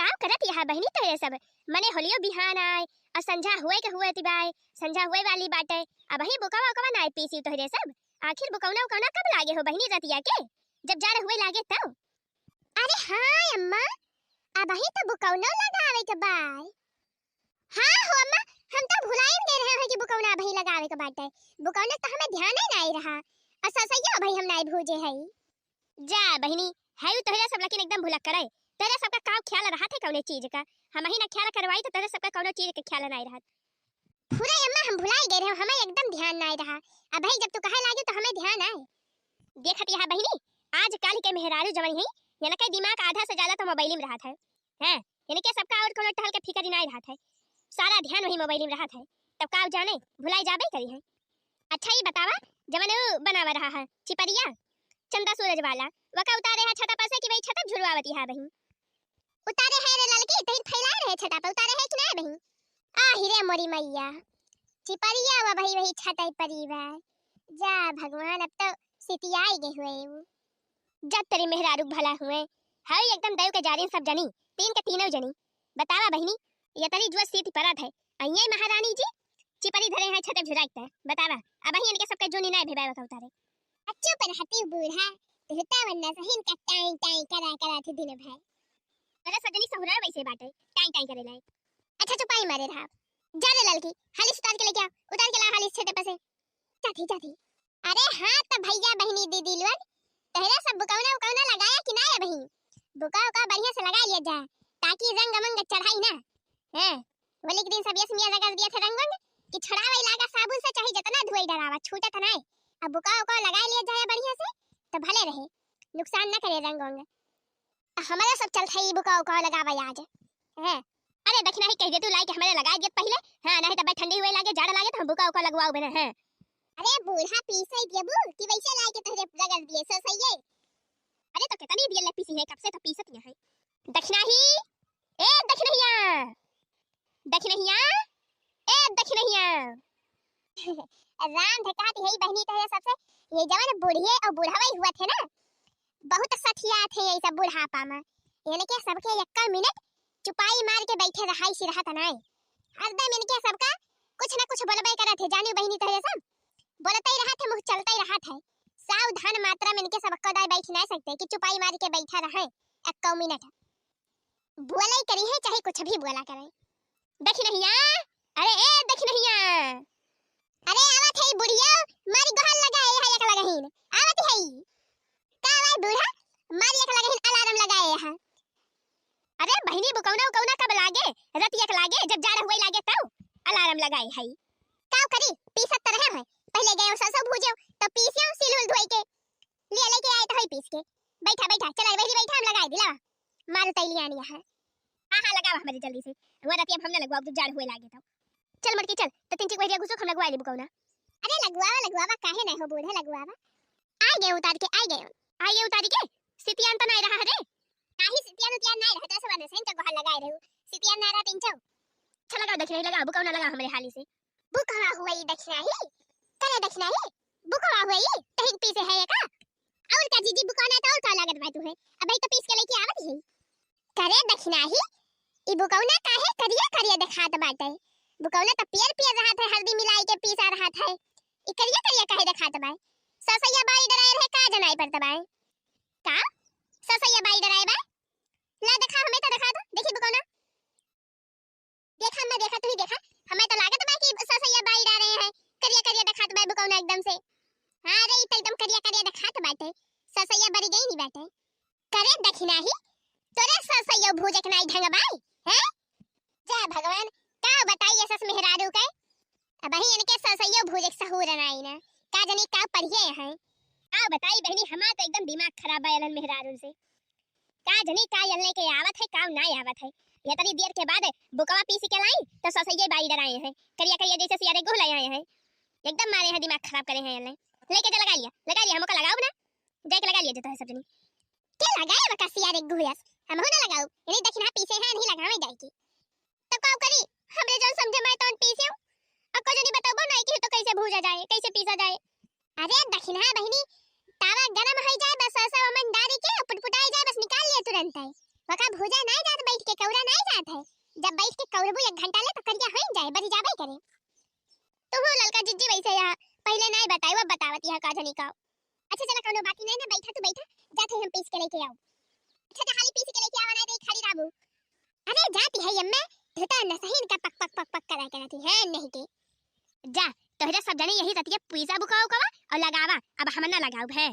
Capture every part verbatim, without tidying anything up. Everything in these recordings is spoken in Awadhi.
अब करत यहा बहिनी तोहरे सब, मने होलियो बिहान आए, अउर संझा हुए के हुए तिबाए, संझा हुए वाली बाटे, अबहीं बुकवा उकवा नाय पीसी तोहरे सब। आखिर बुकौना उकौना कब लागे हो बहिनी रतिया के, जब जाड़ हुए लागे तब? अरे हाँ अम्मा, अबहीं तो बुकौनो लगावे के बाय। हाँ हो अम्मा, हम तो भुलाइन गए रहे हैं कि बुकौना अबहीं लगावे के बाटे। बुकौना तो हमें ध्यान ही नाय रहा। अउर ससैया अबहीं हम नाय भूजे हई। जा बहिनी, है उ तोहरे सब लेकिन एकदम भुलक्कड़ है। तोहरे सबका काव ख्याल रहत है कौने चीज का? हमही ना ख्याल करवाई तो तोहरे सबका कौनो चीज के ख्याल नाय रहत। फुरे अम्मा, हम भुलाई गए रहे, हमें एकदम ध्यान नाय रहा। अबहीं जब तू कहे लागी तो हमें ध्यान आए। देखत यहा बहिनी, आज काल के मेहरारू जवन है, इनके दिमाग आधा से ज्यादा तो मोबाइल में रहत है। हैं, इनके सबका और कौनो टहल के फिकर ही नाय रहत है, सारा ध्यान वही मोबाइल में रहत है। तब काव जाने, भुलाई जाबे करी है। अच्छा ई बतावा, जवन उ बनावा रहा है चिपरिया, चंदा सूरज वाला, वका उतारे है छता पर से कि वही छता झुरवावती है बहिन? उतारे है रे ललकी, तहिन फैलाए रहे छता पर, उतारे है कि ना बहिन? आ हिरे मोरी मैया, चिपरिया वा भाई वही छता परी बा। जा भगवान, अब तो सितियाई गए हुए उ। जब तेरे मेहरारू भला हुए, हई एकदम दयु के जारिन सब जनी, तीन के तीनों जनी। बतावा बहिनी, ये तरी जुआ सीत परत है, अइये महारानी जी, चिपरी धरे हैं छते झुराई ते। बतावा, अबहीं इनके सबके जोनी नाय भेबाए बका उतारे। अच्छो पर हती बूढ़ा, तुहता वन्ना सहिन का टाई टाई करा करा थे दिन भर। अरे सजनी सहुरा वैसे बाटे, टाई टाई करे लाए। अच्छा चुपाई मारे रहा। जा रे ललकी, हाली से उतार के लेके आ, उतार के ला हाली से छते पर से। जाती, जाती। अरे हाँ त भैया बहिनी दीदी लोग, तोहरे सब बुकौना उकौना लगाया कि नाय अबहीं? बुका उका बढ़िया से लगा लिया जा, ताकि रंग मंग चढ़ाई ना। हैं, होली के दिन सब यस मिया रगड़ दिया थे रंग वंग कि छोड़ावे लागा साबुन से, चाहे जितना धोई डरावा, छूटत नाय। अब बुका उका लगा लिया जाए बढ़िया से, तो भले रहे, नुकसान न करे रंग वंग। हमारा सब चलत है ई बुका उका लगावा आज। हैं? अरे दखिना ही कह दे तू लाई के हमारे लगा दियत पहिले। हाँ, नहीं तो भाई ठंडी हुए लागे, जाड़ा लागे तो हम बुका उका लगवाओ बिना। हैं? अरे बूढ़ा पीसे देबू कि वैसे लाई के तोहरे रगड़ दिए सो सही है। अरे तो कितनी दिए ले पीसी है, कब से तो पीसत यहाँ है। दखिना ही, ए दखिनहिया, दखिनहिया, ए दखिनहिया। राम धकात यही बहिनी तोहरे सबसे, ये जवन बूढ़िए और बूढ़ावा ही हुआ थे ना, बहुत सठिया थे ये सब बुढ़ापा में। इनके सबके एक मिनट चुपाई मार के बैठे रहाई सी रहत नाय। हरदम इनके सबका कुछ ना कुछ बोलबे करत है, जानी बहिनी तोहरे सब बोलते ही रहत है, मुँह चलते ही रहत है। सावधान मात्रा में इनके सब कदाई बैठ ना सकते कि चुपाई मार के बैठा रहे एक मिनट। बोला ही करी है, चाहे कुछ भी बोला करे। दखिनहिया, अरे ए दखिनहिया। अरे आवत है बुढ़िया, मारी गोहर लगाए है एक लगहिन। आवत है। का भाई बूढ़ा, मारी एक लगहिन अलार्म लगाए है। अरे बहिनी बुकौना उकौना कब लागे? रतिया के लागे, जब जाड़ा हुए लागे तब अलार्म लगाए है। का करी, पीसत त रहे है, पहिले गए सरसों भूजे, तब पीसे सिलहुल धोई के लिए लेके आए तो है पीस के। बैठा बैठा, चला बहिनी बैठा, हम लगाए दिलावा। मारू तैली आनी है। हाँ, हाँ, लगावा हमरे जल्दी से। हुआ रहती अब हम ना लगवाओ, जब जाड़ हुए लागे तो। चल मटकी चल, तो तीन चिक बहरिया घुसो, हम लगवा लेबू कौना। अरे लगवावा, लगवावा, काहे नहीं हो बूढ़े, लगवावा। आ गए उतार के, आ गए। आ गए उतारी के, सितियान तो नहीं रहा रे। नाही सितियान उतियान नहीं रहता, सब अनसेन तो गोहर लगाए रहू। सितियान ना रहा तीन चौ। अच्छा लगाओ दखिना ही, लगाओ, बुकौना लगाओ हमरे हाली से। बुकवा हुई दखिना ही, करे दखिना ही, बुकवा हुई, तहिन पीसे है ये का? और का जीजी बुकौना तो और का लागत बा तुहे? अबे तो पीस के लेके आवत ही। करे दखिना ही, ई बुकौना काहे करिया करिया देखात बाटे? बुकौना त पियर पियर रहत है, हल्दी मिलाई के पीसा रहत है। ई करिया करिया काहे देखात बा? ससैया बाई डराए रहे का जनाई पड़त बा? का? ससैया बाई डराए बा? ला देखा, हमें तो देखा दो, देखी बुकौना। देखा अम्मा, देखा, तू ही देखा। हमें तो लागत बा कि ससैया बाई डराए हैं, करिया करिया देखात बा बुकौना एकदम से। हाँ रे, ई तो एकदम करिया करिया देखात बाटे। ससैया बरी गई नहीं बाटे। करे दखिना ही, तोरे ससैयो भूजे के नाई ढंग बाई, हैं? जय भगवान, का बताई ये सस मेहरारू के? अबही इनके ससैयो भूजे के सहूर नाई ना। का जनी का पढ़िए हैं? का बताई बहनी, हमार तो एकदम दिमाग खराब बा एलन मेहरारू से। का जनी का यल लेके आवत है, का ना आवत है। ये तनी देर के बाद बुकवा पीस के लाई तो ससैये बाई डराए हैं, करिया करिया जैसे सियारे गोह ले आए हैं। एकदम मारे हैं, दिमाग खराब करे हैं यल। लेके जा लगा लिया, लगा लिया, हमका लगाओ ना। जाके लगा लिया जाता है सब जनी। के लगाए बा का सियारे गुहस? हमहू ना लगाऊ। इन्हीं दखिना पीसे हैं, नहीं लगावे जाए की। तब का करी? हमरे जौन समझे मैं तौन पीसे हूँ। अब को जनी बताओ बनाई की तो कैसे भूजा जाए, कैसे पीसा जाए? अरे दखिना बहिनी, तावा गरम हो जाए बस, ऐसा ओमन डारी के पुटपुटाई जाए बस, निकाल लिए तुरंत है। वका भूजा ना जात बैठ के कौरा लेके आओ। अच्छा, जा हाली पीस के लेके आवा, नाहीं तो ई खड़ी रहबू। अरे जाती है अम्मा, धुता न सही इनका पक, पक, पक, पक करा करती है, नहीं के। जा, तोहरे सब जने यही रतिया पीसा बुकाओ कवा और लगावा, अब हम ना लगाउब है।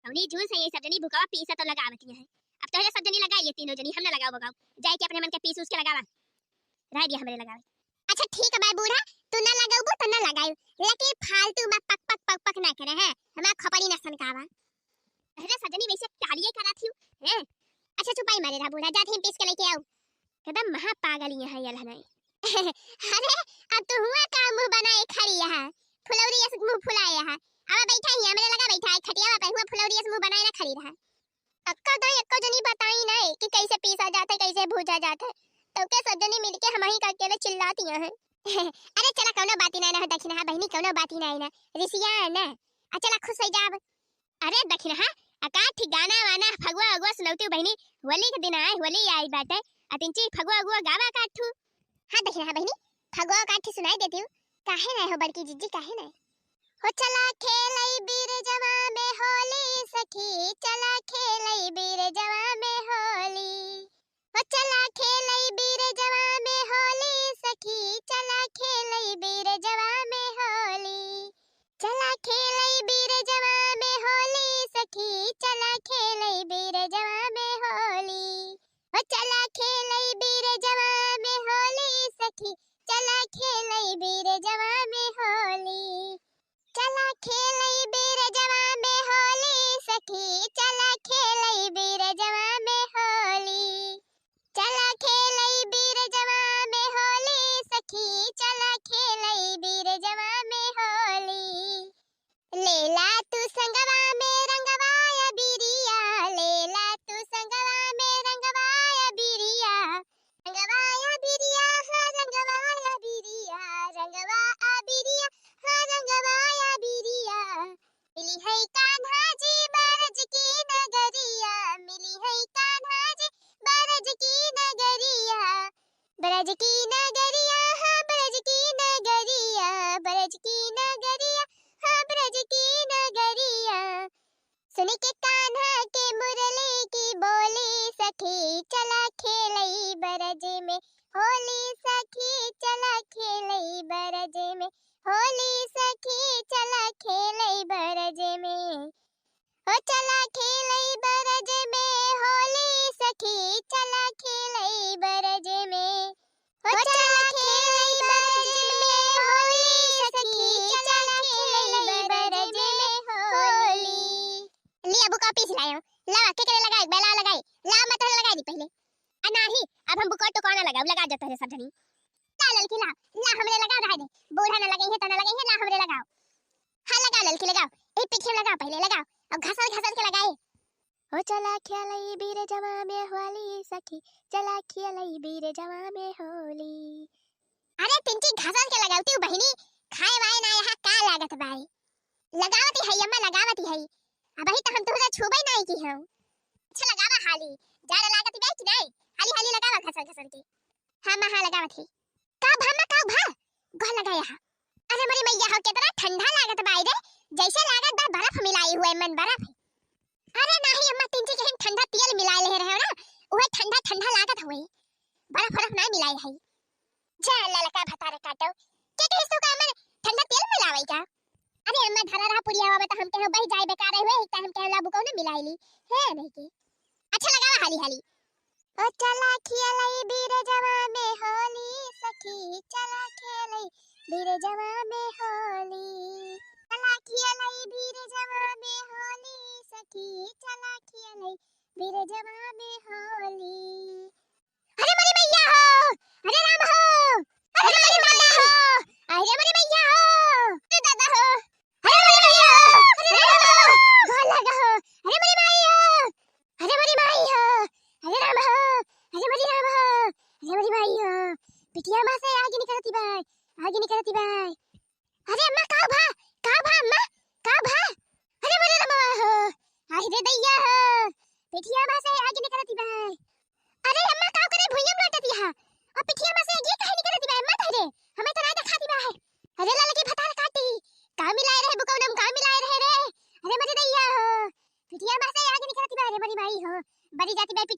कौनी जून से ये सब जनी बुकावा पीसा तो लगावती है। अब तोहरे सब जनी लगाई, ये तीनों जनी हम ना लगाउब बुकाओ। जाए के अपने मन के पीस उस के लगावा। रह दिया हमरे लगावे। अच्छा ठीक है बूढ़ा, तू ना लगाउबू तो ना लगाई, लेकिन फालतू में पक, पक, पक, पक ना करे है, हमार खोपड़ी ना सनकावा। अरे सजनी वैसे कालिए करा थी, हैं? अच्छा चुपाई मारे रहा बूढ़ा, जात ही पीस के लेके आऊ। एकदम महा पागल यहाँ यल है नहीं। अरे अब तू हुआ का मुंह बनाए खड़ी यहाँ, फुलौरी ऐसे मुंह फुलाए यहाँ। अब बैठा ही हमरे लगा बैठा है खटियावा पे, हुआ फुलौरी ऐसे मुंह बनाए ना खड़ी रहा। अक्का दाई अक्का जनी बताई नहीं कि कैसे पीसा जाता है, कैसे भूजा जाता है, तो के सब जनी मिलके हम ही का अकेले चिल्लाती हैं। अरे चला कौनो बाती नहीं ना दखिनहा बहिनी, कौनो बाती नहीं ना, रिसिया है ना। आ चला खुश हो जाब। अरे दखिनहा, अका ठिकाना वाना फगुआ अगुआ सुनौती बहिनी, होली के दिन आए, होली आई बाटे, अतिंची फगुआ अगुआ गावा काठू। हाँ दखिनहा बहिनी, फगुआ काठी सुनाई देती हूँ। काहे नहीं हो बड़की जिज्जी, काहे नहीं? हो चला खेलई बीर जवा में होली सखी, चला खेलई बीर जवा में होली। हो चला खेलई बीर जवा में होली सखी, चला खेलई बीर जवा में होली। चला खेलई बीर जवा में होली सखी, चला खेलई बीर जवा में होली। हो चला खेलई बीर जवा में होली सखी, चला खेलई बीर जवा में होली। चला खेलई बीर जवा में होली सखी, चला खेलई बीर जवा में होली। चला खेलई बीर जवा में होली सखी, चला खेलई बीर जवा में होली। लेला तू संगवा में रंगवा या बिरिया, लेला तू संगवा में रंगवा या बिरिया। रंगवा या बिरिया, हाँ रंगवा या बिरिया, रंगवा आ बिरिया, हाँ रंगवा या बिरिया। मिली है कान्हा जी बरज की नगरिया, मिली है कान्हा जी बरज की नगरिया। बरज की नगरिया, हाँ बरज की नगरिया, बरज की नगरिया, हाँ बरज की नगरिया। सुन के कान्हा के मुरली की बोली सखी, चला खेलई बरज में होली सखी, चला खेलई बरज में होली सखी, चला खेलई बरज में। हो चला खेलई बरज में होली सखी, चला खेलई बरज में। हो चला खेलई बरज में होली सखी, चला खेलई बरज में होली। ले, अब का पीस लायो। लावा, के करे लगाई, बैला लगाई। ला, मैं तोहरे लगाई दी पहले। आ नाही, अब हम बुकवा टुकवा ना लगाऊ, लगा जा तोहरे सब जनी। ला ललकी ला, ला हमरे लगाओ, रहे दे। बूढ़ा ना लगई है, तो ना लगई है, ला हमरे लगाओ। हाँ, लगाओ ललकी, लगाओ। ए, पीछे लगाओ, पहले लगाओ। अब घसर घसर के लगाए। हो चला खेलई बीर जवा में होली सखी, चला खेलई बीर जवा में होली। अरे, तिनकी घसर के लगावती हूँ बहिनी, खाए वाए ना यहाँ का लागत बाई। लगावती है अम्मा, लगावती है। अबही तो हम तुहरा छुबे नहीं की हूँ। अच्छा, लगावा हाली, जाड़ा लागत बाई कि नहीं? हाली हाली लगावा घसर घसर के। हाँ माँ, हाँ लगावत ही। का भा माँ, का भा? गोड़ लगा यहाँ। अरे मोरी मैया हो, केतना ठंडा लागत बाई रे, जैसे लागत बा बर्फ मिलाई हुए मन बर्फ। अरे नाही अम्मा, तिनची के हम ठंडा तेल मिलाए ले रहे हो ना, उहे ठंडा ठंडा लागत हुए, बर्फ बर्फ ना मिलाए है। जा ललका भतार काटो, के कहिस तू का मन ठंडा तेल मिलावे का? अरे अम्मा, धरा रहा पुड़िया बाबा, तो हम कहे बह जाए बेकार हुए, एक हम कहे लाबू कौन मिलाई ली है नहीं के। अच्छा लगावा हाली हाली। ओ चला खेलई बीर जवा में होली सखी, चला खेलई बीर जवा में होली। चला खेलई बीर जवा में होली सखी, चला खेलई बीर जवा में होली। अरे मोरी मैया हो, अरे राम हो, अरे मोरी माता हो, अरे मोरी मैया हो, अरे दादा हो, अरे मोरी मैया हो, अरे राम हो, गोड़ लगा हो, अरे मोरी माई हो, अरे मोरी माई हो, अरे राम हो, अरे मोरी राम हो, अरे मोरी माई हो, पिठिया मा से आगे निकलती बाय, आगे निकलती बाय। अरे अम्मा, का भा, का भा अम्मा, का भा? अरे मोरे रमवा हो, अरे रे दैया हो, पिठिया मा से आगे निकलती बाय। अरे अम्मा, का करे भुइयां में लौटत यहाँ? और पिठिया मा से आगे काहे निकलती बाय अम्मा तहरे? हमें तो ना दिखाती बाय। अरे ललकी भतार काटी, का मिलाए रहे बुकौनम, का मिलाए रहे रे? अरे मोरे दैया हो, पिठिया मा से आगे निकलती बाय रे मोरी माई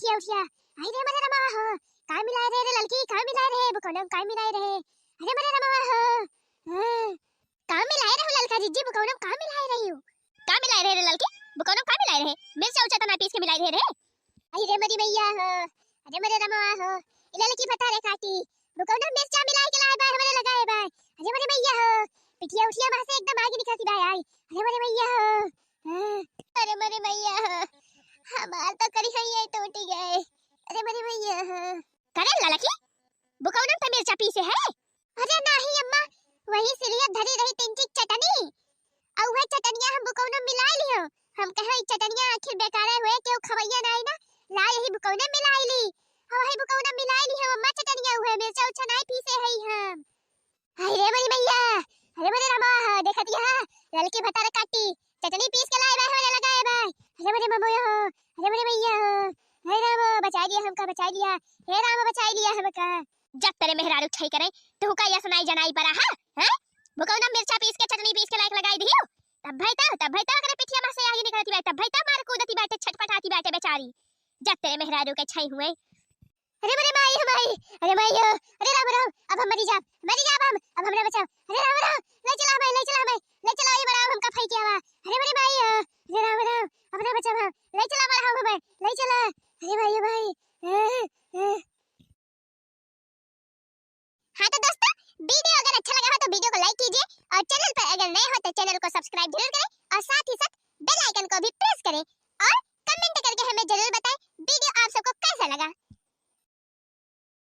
पिठिया उठिया। आई रे मरे रमा हो, का मिलाए रहे रे ललकी, का मिलाए रहे बुकौना में, का मिलाए रहे? अरे मरे रमा हो, हाँ। का मिलाए रहे हो ललका जीजी, बुकौना में का मिलाए रही हो? का मिलाए रहे रे ललकी, बुकौना में का मिलाए रहे? मिर्चा उर्चा त ना पीस के मिलाए रहे रे। आई रे मरी मैया हो, अरे मरे रमा हो, ई ललकी भतारे काटी, बुकौना में मिर्चा मिलाए के लाए बा, हमरे लगाए बा। अरे मरे मैया हो, पिठिया उठिया वहाँ से एकदम आगे निकलती बा आई। अरे मरे मैया हो, हाँ। अरे मरे मैया हो, हमार तो करी है ये टूट गए। अरे मरे मैया हो। करे ललकी, बुकौना में त मिर्चा पीसे है? अरे नाही अम्मा, वही सिरिया धरी रही तिनकी चटनी, अउ उहे चटनिया हम बुकौना मिलाइ लियो। हम कहे, "ई चटनिया आखिर बेकारे हुए, केहू खवैया नाई ना, ला यही बुकौना मिलाइ ली।" हम वही बुकौना मिलाइ ली हम अम्मा चटनिया, उहे मिर्चा उर्चा नाई पीसे हई हम। हाय रे मोरी मैया, अरे मोरे रामा, देखत यहा, ललकी भतार काटी, चटनी पीस के लाए बा, हमरे लगाए बा। अरे मोरे ममोया हो, अरे मोरे मैया हो, हे रामा, बचाइ लिया हमका, बचाइ लिया, हे रामा, बचाइ लिया हमका। जब तेरे मेहरारू छई करे, तू का यस नाई जनाई परा है, हैं? बुकौना मिर्चा पीस के, चटनी पीस के लायक लगाई दियो। तब भाई तब, तब भाई तब अगर पिठिया में से आगे निकलती बाटे, तब भाई तब मार कूदती बाटे, छटपटाती बाटे बेचारी। जब तेरे मेहरारू के छई हुए। अरे मोरे माई, हो माई, अरे माई हो, अरे राम राम, अब हम मरी जाब, मरी जाब हम, अब हमरा बचाओ। अरे राम राम, ले चला हमें, ले चला हमें, ले चला ये बड़ा हमका फेंक आवा। अरे मोरे माई हो, अरे राम राम, अब ना बचाओ हम, ले चला बड़ा हमें, ले चला। अरे माई, हो माई, अ, अ। हाँ तो दोस्तों, वीडियो अगर अच्छा लगा हो तो वीडियो को लाइक कीजिए और चैनल पर अगर नए हो तो चैनल को सब्सक्राइब जरूर करें और साथ ही साथ बेल आइकन को भी प्रेस करें और कमेंट करके हमें जरूर बताएं वीडियो आप सबको कैसा लगा।